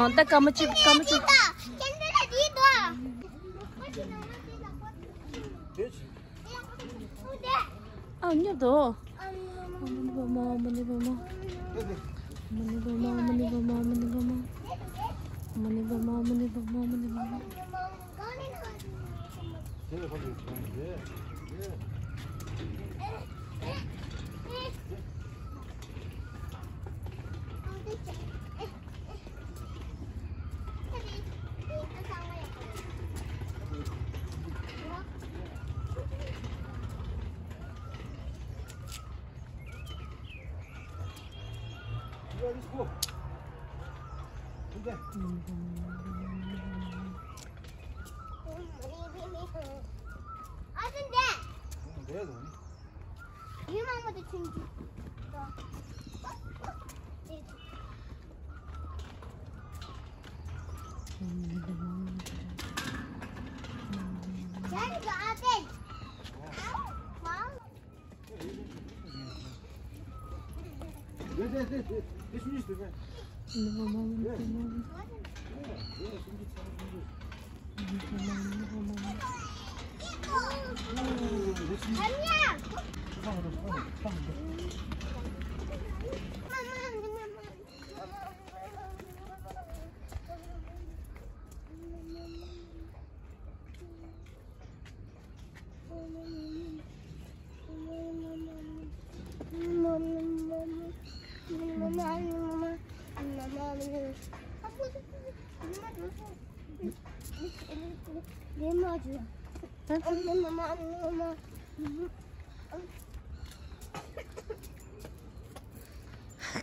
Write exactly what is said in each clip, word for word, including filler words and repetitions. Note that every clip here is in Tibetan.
ཨ། ད་སྐར་མ་གཅིག་སྐར་མ་གཅིག་ཨ། མཉམ་དུ།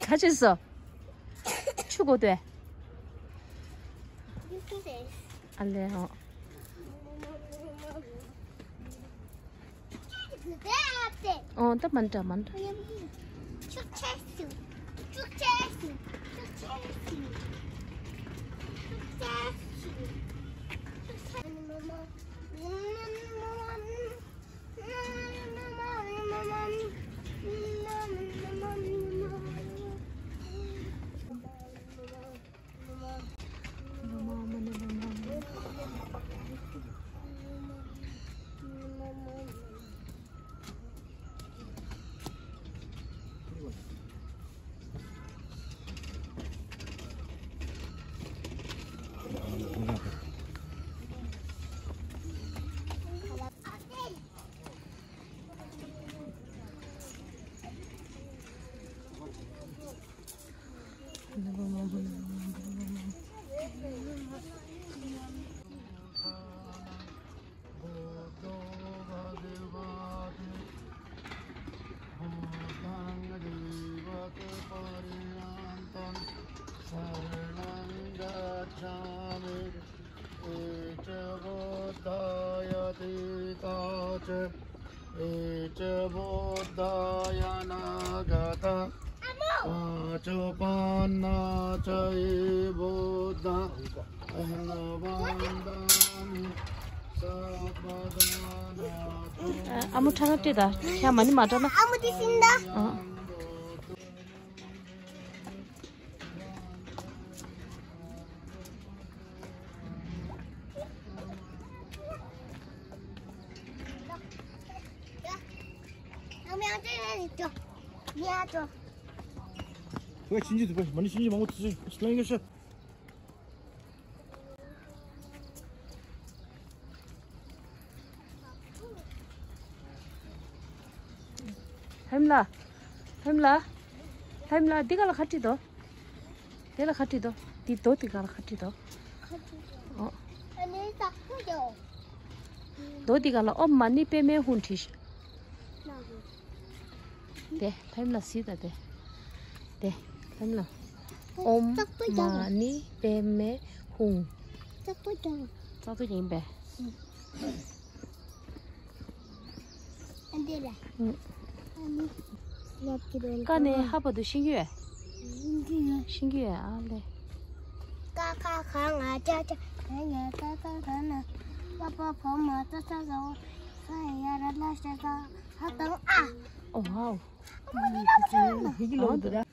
ག་ཅི་སོ། ཆུ་གོ་དོད། ཨ་ལེ་ཧོ། ཨོ། ད་མ་འདྲ་མ་འདྲ། इति बुद्धाय नागता पञ्चपन्ना च बुद्धा वन्दामि सब्बदानाथ ཨ་མོ་ཁྲ་ང་སྤྲད་ད། ཁྱ་མ་ནི་མ་སྤྲད་ན། ཨ་མོ་དེ་སིན་ད། ཨ། ཁོས་ཕྱིན་ཅི་ཐུབ་པ་མ་ཎི་ཕྱིན་ཅི་མང་པོ་ཐུབ་ཚུལ་སློང་གི་ཤོག་ལྷམ་ལ། ལྷམ་ལ། ལྷམ་ལ་འདི་ག་ལ་ཁ་བྲིས་དོ། དེ་ལ་ཁ་བྲིས་དོ། འདི་རྡོ་འདི་ག་ལ་ཁ་བྲིས་དོ། ཨོ། རྡོ་འདི་ག་ལ་ཨོཾ་མ་ཎི་པདྨེ་ཧཱུྃ་བྲིས། དེ་ལྷམ་ལ་གཟིགས་དང་དེ། དེ་ལྷམ་ལ། ཨོཾ་མ་ཎི་པདྨེ་ཧཱུྃ། ཙག་ཏོ་ཡིན་པས། ཀ་ནས་ཧ་བར་དུ་ཤེས་ཀྱི་ཡོད། ཤེས་ཀྱི་ཡོད་ཨ་ལེ། ཀ་ཁ་ག་ང་ཅ་ཆ་ང་ཉ་ཀ་ཀ་ག་ན་པ་པ་བ་མ་ཙ་ཚ་ཟ་བ་ས་ཡ་ར་ལ་ཤ་ས་ཧ་དང་ཨ། ཨོ་ཝའོ། ཨ་མ་ནི་ལ་ཁ་ཆ་ཡོད་ན།